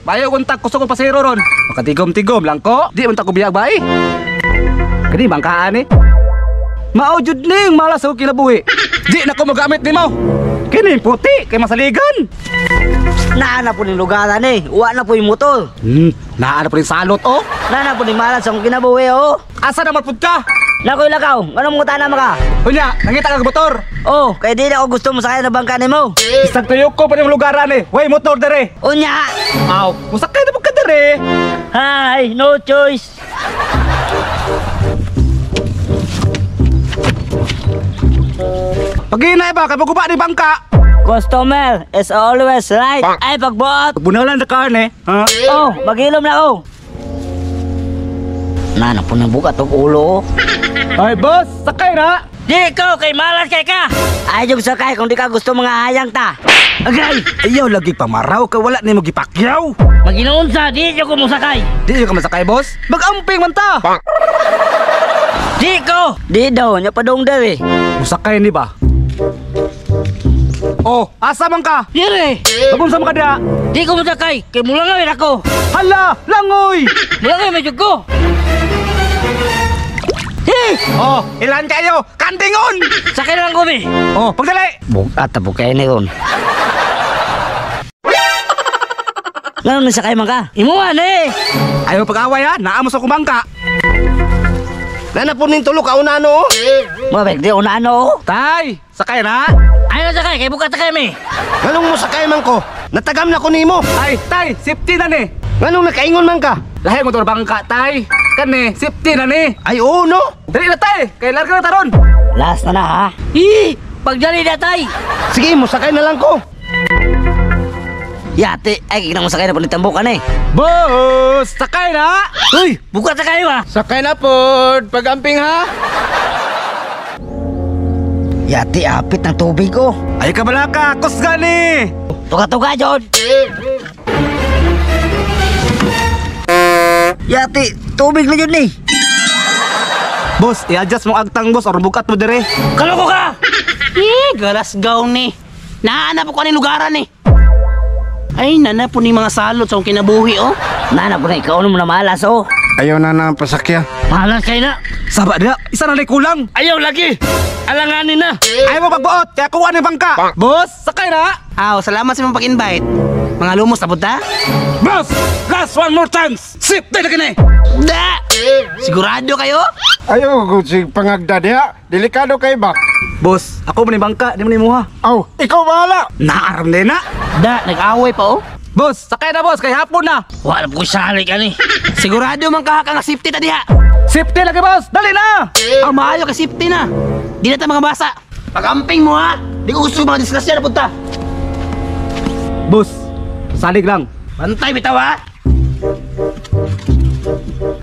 Bayo untag kusog og pasero ron. Makatigom-tigom lang ko. Di man ta ko biyag bae. Kani bangkaan eh. Mao jud ning malas og kinabuhi. Di na ko mogamit nimo. Kini puti kay masaligan. Naa na po ning lugaran eh. Wa na po yung motor. Naa na po ning salot oh. Naa na po ning malas sa akong kinabuhi oh. Asa naman pud ka? Nakoy lakaw, nganong mangutana man ka? Unya, nangita kag motor. Oh, kay di na ako gusto mo sakay na bangka nimo. Isang tuyok ko pa ning lugaran eh. Way motor dere. Unya. Aw, musakay na pud ka dere. Hi, no choice. Paginay ba kay maguba ni bangka? Customer is always right. Ay pagbuot. Bunalan na kaan eh. Ha? Oh, magilom na ako. Naa na po nang bukat og ulo. Ay boss, sakay na. Di ko kay malas kay ka. Ay yung sakay kung di ka gusto mga hayang ta. Agay, ayaw lagi pamaraw ka wala nimo gipakyaw. Maginoon sa di ko mosakay. Di ka masakay boss. Magamping man ta. Di ko. Di daw nya padong dere. Musakay ni ba? Oh, asa man ka? Dire. Pagunsa man ka diha? Di ko mosakay kay mulangoy ako. Hala, langoy. Mulangoy medyo ko. Hey! Oh, ilan kayo? Kandingon! Sakay lang kami. Oh, pagdali. Bukat ta bukay ni ron. Ngano ni sakay man ka? Imo man eh. Ayaw pag-away ha, naa mo sa kumangka. Nana po ning tulo ka una no. Mabek di una ano. Tay, sakay na. Ayaw sakay kay bukat sakay mi. Nganong mo sakay man ko? Natagam na ko nimo. Ay, tay, safety na ni. Nganong nakaingon man ka? Lahi mo to bangka, tay. Kani, safety na ni. Ay oo no. Dali na tay, kay larga na taron. Last na na ha. Hi, pagdali na tay. Sige, mo sakay na lang ko. Yate, ay kinang mo sakay na panitambukan eh. Boss, sakay na. Uy, bukat sakay ha. Sakay na pod, pagamping ha. Yate, apit ng tubig ko. Ay kabalaka, kusga ni. Tuga-tuga, John. Yate, tubig na yun eh. Boss, i-adjust mo agtang boss or bukat mo dire. Kaloko ka! Eh, galasgaw ni. Naana po ko ni lugaran eh. Ay, nana po ni mga salot sa akong kinabuhi oh. Nana po na ikaw mo na malas oh. Ayaw na na ang pasakya. Malas kayo na. Saba dia, isa na kulang. Ayaw lagi. Alanganin na. Ayaw mo pagbuot, kaya kuha ni bangka. Boss, sakay na. Aw, salamat sa imong pag-invite. Mga lumos na punta. Boss, last one more chance. Safety na kini. Da! Sigurado kayo? Ayaw ko sig pangagda diha. Delikado kay ba? Boss, ako man ni bangka, di mo ni muha. Aw, ikaw bahala. Naaram din na. Da, nag-away pa oh. Boss, sakay na boss, kay hapon na. Wala po sali ka ni. Sigurado man ka nga safety ta diha. Safety lagi boss, dali na. Ang maayo kay safety na. Di na ta mga basa. Pag-amping mo ha. Di ko gusto mga disgrasya na punta. Boss, salig lang. Bantay bitaw ha.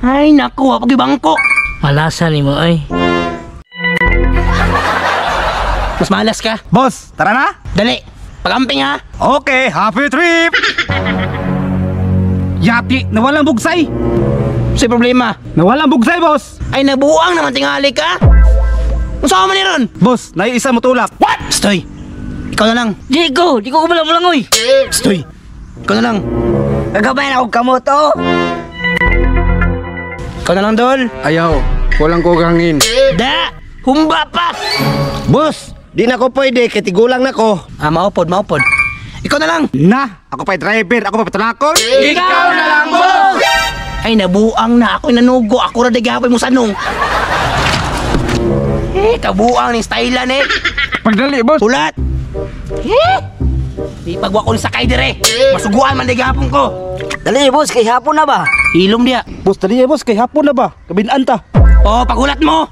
Ay naku, wa pag bangko. Malasa ni mo ay. Mas malas ka. Boss, tara na. Dali. Pag-amping ha. Okay, happy trip. Yati, nawalang bugsay. Sa problema. Nawalang bugsay, boss. Ay nabuang naman tingali ka. Unsa man ni ron? Boss, naiisa mo tulak. What? Stoy. Ikaw na lang. Di ko kumulang-mulangoy. Stoy. Ikaw na lang. Kagabay na akong kamot oh. Ikaw na lang, Dol. Ayaw, kulang ko hangin. Da! Humba pa! Boss, di na ko pwede kay tigulang na ko. Ah, maupod, maupod. Ikaw na lang. Na, ako pa driver, ako pa patulakon. Ikaw na lang, boss! Ay, nabuang na. Ako'y nanugo. Ako ra di mo sanong. Eh, kabuang ni stylan eh. Pagdali, boss. Hulat! Eh! Di pagwa ko ni sakay dire. Masuguan man di gapon ko. Dali boss, kay hapon na ba? Hilom diya. Boss, dali eh, boss, kay hapon na ba? Kabinaan ta. Oh, paghulat mo.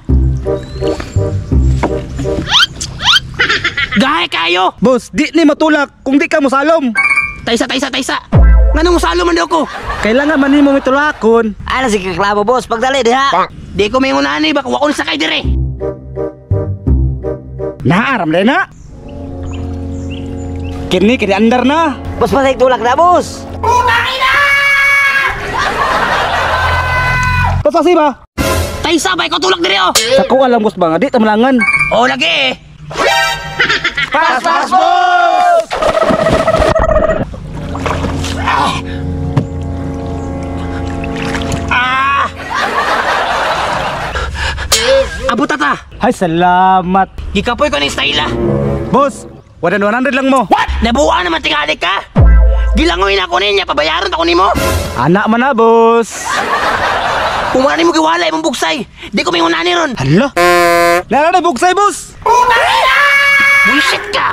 Gahe kayo. Boss, di ni matulak kung di ka mosalom. Taysa, taysa, taysa. Nganong musalom man daw ko? Kailangan man nimo mitulakon. Ano sige reklamo boss, pagdali diha. Di ko may ngunani baka wa ko ni sakay dire. Naaram na na. Kini kini andar na. Boss, patay tulak na boss. Pasasi ba? Taysa ba ikaw tulak dire oh. Sa ko alam boss ba nga di tamalangan. Oh lagi eh. Pas pas boss. Hay, salamat. Gikapoy ko ning style ah. Boss, 100 lang mo. What? Nabuha naman tingali ka. Gilangoy na ako ninya, pabayaran ako nimo. Anak man na, boss. Kung wala nimo giwala imong bugsay, di ko mingon ani ron. Hala. Nara na bugsay, boss. Bullshit ka.